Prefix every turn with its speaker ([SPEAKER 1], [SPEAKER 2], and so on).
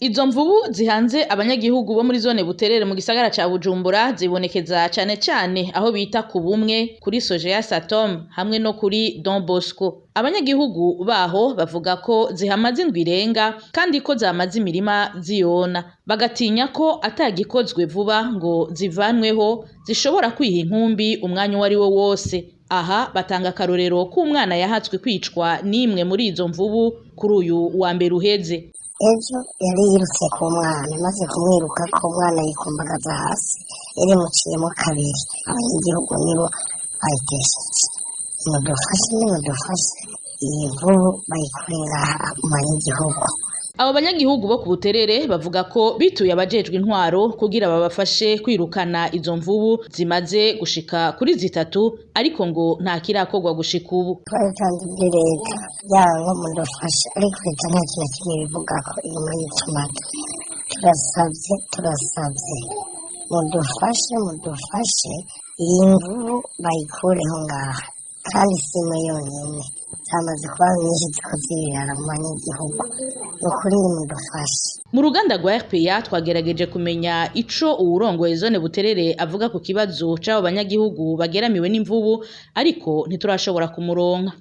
[SPEAKER 1] Izo mvubu zihanze abanyagihugu bo muri zone Buterere mu gisagara ca Bujumbura zibonekeza cane cane aho bita ku Bumwe, kuri Sojeya Satom hamwe no kuri Don Bosco. Abanyagihugu baho bavuga ko zihamaze indwi irenga kandi ko zamaze imirima ziyona, bagatinya ko atagikozwe vuba ngo zivanweho zishobora kwiha inkumbi umwanya uwari wo wose. Aha batanga akarorero k'umwana yahatswe kwicwa n'imwe muri izo mvubu kuri uyu wa mbere uheze.
[SPEAKER 2] Ejo yari yirutse ku mwana, maze kumwiruka ko umwana yikumbagaza hasi, yarimuciyemo kabiri. Abanyagihugu nibo bayitesheje. Nimudufashe, nimudufashe, iyi mvubu bayikure ngaha mu banyagihugu.
[SPEAKER 1] Abo banyagihugu bo ku Buterere bavuga ko bituye abajejwe intwaro kugira babafashe kwirukana izo mvubu zimaze gushika kuri zitatu, ariko ngo nta kirakorwa gushika ubu.
[SPEAKER 2] Twaratanze ibyo leta yango mudufashe, ariko leta nta kintu na kimwe ibivugako inyuma y'itumata. Turasavye, turasavye, mudufashe, mudufashe, iyi mvubu bayikureho ngaha. Kandi si imwe yonyene, zamaze kuba nyinshi, ziko zibirara mu banyagihugu. Ni ukuri nimudufashe.
[SPEAKER 1] Mu ruganda rwa RPA twagerageje kumenya ico uwurongoye zone Buterere avuga ku kibazo c'abo banyagihugu bageramiwe n'imvubu, ariko ntiturashobora kumuronka.